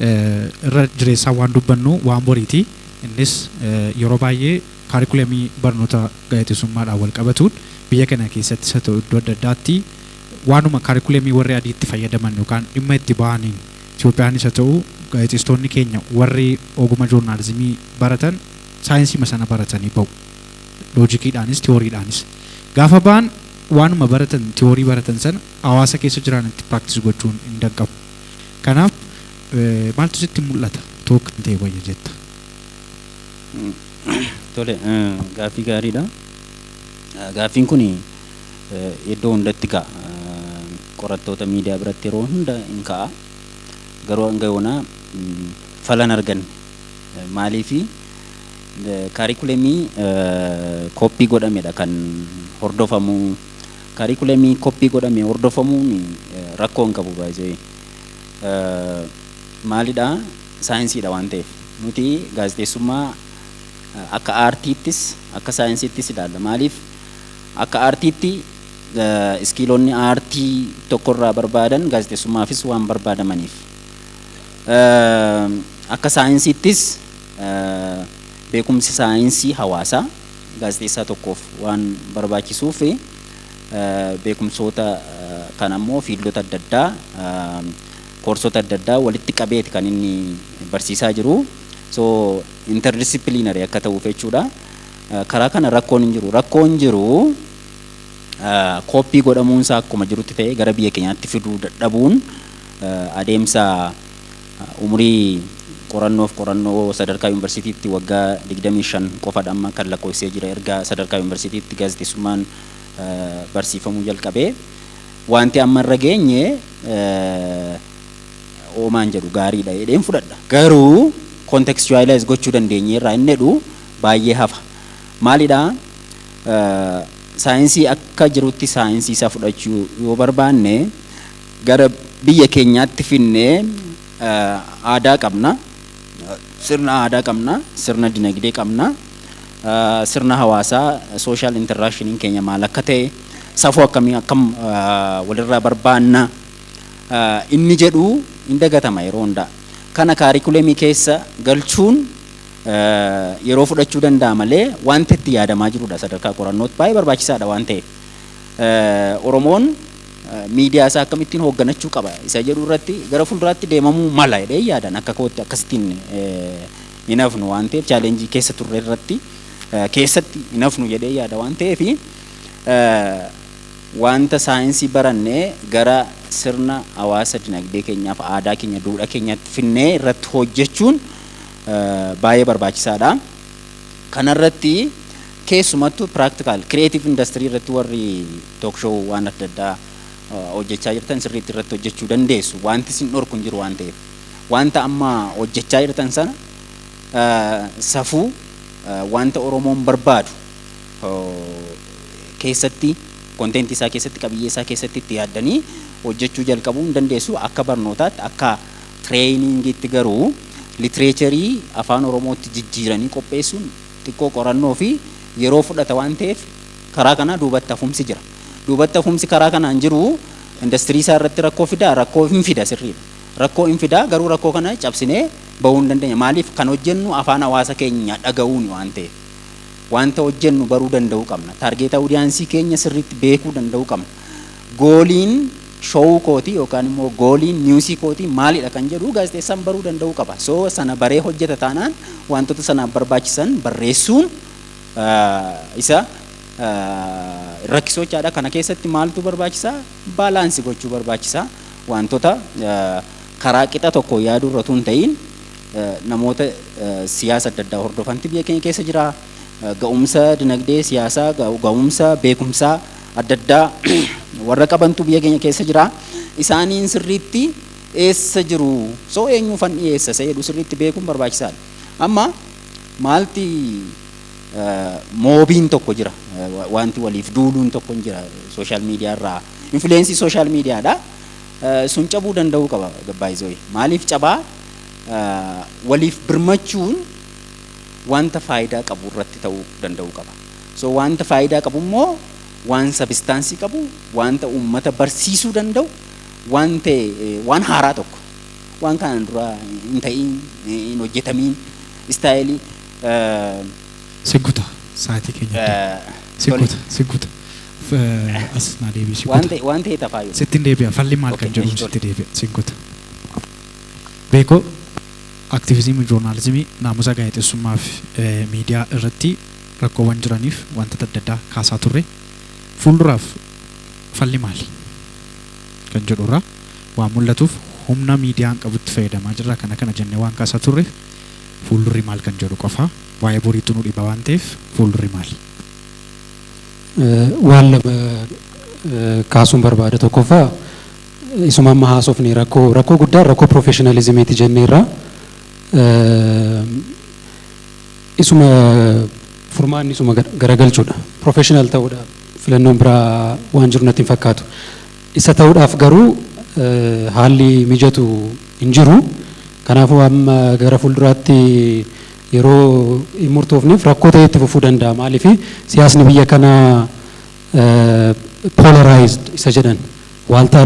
Irra jireessaa waan dubbannu waan boriiti. Innis yeroo baay'ee kaarikulamii barnoota gaazexeessummaadhaan wal qabatuun biyya kana keessattis haa ta'u iddoo adda addaatti waanuma kaarikulamii warri adiitti fayyadaman yookaan dhimma itti ba'aniin, Itoophiyaanis haa ta'u gaazexeessitoonni keenya warri ogummaa joornaalizimii baratan saayinsii sana baratanii ba'u. Loojikiidhaanis tiyooriidhaanis. Gaafa ba'an waanuma baratan, tiyoorii baratan sana hawaasa keessa jiraanitti practice gochuun hin danqamu. Kanaaf maaltu sitti mul'ata? Tokko kan ta'e wayya jetta. Tole, gaaffii gaariidha. Gaaffiin kun iddoo hundatti ka'a. Qorattoota miidiyaa biratti yeroo hunda hin ka'a. Garuu hanga yoonaa falan arganne. Maaliifi, kaarikulemii copy godhamedha kan hordofamu. Kaarikulemii copy godhame hordofamuun rakkoo hin qabu baay'ee. Maalidha, saayinsiidha waan ta'eef. Nuti gaazexeessummaa akka aartiittis akka saayinsiittis ilaalla. Maaliif, akka aartiitti skillonni aartii tokkorraa barbaadan gaazexeessummaafis waan barbaadamaniif. Akka saayinsiittis beekumsi saayinsii hawaasaa gaazexeessaa tokkoof waan barbaachisuuf, beekumsoota kan ammoo fieldota adda addaa, koorsota adda addaa walitti qabeeti kan inni barsiisaa jiru. So interdisciplinary akka ta'uuf jechuudha. Karaa kana rakkoon hin jiru. Rakkoon jiru copy godhamuunsaa akkuma jirutti ta'e gara biyya keenyaatti fiduu dadhabuun adeemsa umurii qorannoof qorannoo sadarkaa yuunivarsiitiitti waggaa 25 qofadha amma kan lakkoofsee jira, erga sadarkaa yuunivarsiitiitti gaazexeessummaan barsiifamuu jalqabee. Wanti amma irra geenye oomaan jedhu gaariidha jedheen fudhadha. Garuu contextualize gochuu dandeenye irraa inni jedhu baay'ee hafa. Maalidhaa, saayinsii akka jirutti saayinsii isaa fudhachuu yoo barbaanne, gara biyya keenyaatti finnee, aadaa qabna, sirna aadaa qabna, sirna dinagdee qabna, sirna hawaasaa, social interactioniin keenya maal akka ta'e, safuu akkamii akkam walirraa barbaanna inni jedhu hin dagatama yeroo hundaa. Kana kaarikulemii keessa galchuun yeroo fudhachuu danda'a malee wanti itti yaadamaa jirudha, sadarkaa qorannootti baay'ee barbaachisaadha waan ta'eef. Oromoon miidiyaa isaa akkamittiin hoogganachuu qaba isa jedhu irratti gara fuulduraatti deemamuu mala jedhee yaadan. Akka kootti akkasittiin hin hafnu waan ta'eef, challenge keessa turre irratti keessatti hin hafnu jedhee yaada waan ta'eef, wanta saayinsii barannee gara sirna hawaasa dinagdee keenyaaf, aadaa keenya, duudhaa keenyatti finnee irratti hojjechuun baay'ee barbaachisaadha. Kanarratti keessumattuu practical creative industry irratti warri talk show waan adda addaa hojjechaa jirtan sirriitti irratti hojjechuu dandeessu. Wanti isin dhorku hin jiru waan ta'eef. Wanta amma hojjechaa jirtan sana safuu wanta Oromoon barbaadu keessatti, contentii isaa keessatti, qabiyyee isaa keessatti itti yaaddanii hojjechuu jalqabuu hin dandeessu akka barnootaatti. Akka trainingiitti garuu literature afaan Oromootti jijjiiranii qopheessuun xiqqoo qorannoo fi yeroo fudhata waan ta'eef karaa kanaa duubatti hafumsi jira. Duubatti hafumsi karaa kanaan jiru industirii isaa irratti rakkoo fidaa? Rakkoo hin fida, sirriidha. Rakkoo hin fidaa, garuu rakkoo kana cabsinee bahuu hin dandeenya. Maaliif, kan hojjennu afaan hawaasa keenya dhaga'uuni waan ta'eef. Wanta hojjennu baruu danda'uu qabna. Target audience keenya sirriitti beekuu danda'uu qabna. Goaliin show kootii yookaan immoo goaliin news kootii maalidha kan jedhu gaazexeessaan baruu danda'uu qaba. So sana baree hojjeta taanaan wantoota sanaaf barbaachisan barreessuun isa rakkisoo jechaadha. Kana keessatti maaltu barbaachisaa? Balance gochuu barbaachisaa. Wantoota karaa qixa tokko yaaduu irra hin ta'in, namoota siyaasa adda addaa hordofanti biyya keenya keessa jira. Ga'umsa dinagdee siyaasaa, ga'umsa beekumsaa adda addaa warra qabantu biyya keenya keessa jira. Isaaniin sirriitti eessa jiru, soo eenyuufan dhiyeessa isa jedhu sirriitti beekuun barbaachisaadha. Amma maalti, mobiin tokko jira, wanti waliif duuluun tokko jira social media irraa, influence social mediadha. Sun cabuu danda'uu qaba baay'isoo. Maaliif cabaa? Waliif birmachuun wanta faayidaa qabu irratti ta'uu danda'uu qaba. So wanta faayidaa qabu immoo waan substance qabu, wanta uummata barsiisuu danda'u, waan ta'e, waan haaraa tokko Waan kanaan dura hin ta'in, hin hojjetamiin style. Sigguta sa'aatii keenya. Sigguta, sigguta. As naa deebii, Waan sigguta. ta'e, waan ta'e tafaa jiru. Sittiin deebi'a, falli maal kan jedhu sitti deebi'a, sigguta. Beekoo, aktiivizimii, joornaalizimii, naamusa gaazexeessummaa fi miidiyaa irratti rakkoowwan jiraniif wantoota adda addaa kaasaa turre. Fuulduraaf falli maali kan jedhurraa waan mul'atuuf humna miidiyaan qabutti fayyadamaa jirra, kana kana jennee waan kaasaa turre, fuuldurri maal kan jedhu qofa, waa'ee boriitu nu dhiba waan ta'eef, fuuldurri maali? Waan lama kaasuun barbaada. Tokkoffaa, isuma amma haasofne, rakkoo guddaa rakkoo professionalismiiti jenneerra. Isuma furmaanni isuma garagalchuudha. Professional ta'uudhaaf filannoon biraa waan jiru natti hin fakkaatu. Isa ta'uudhaaf garuu haalli mijatu hin jiru. Kanaafuu amma gara fuulduraatti yeroo hin murtoofneef rakkoo ta'ee itti fufuu danda'a. Maaliif, siyaasni biyya kanaa polarized isa jedhan waaltaa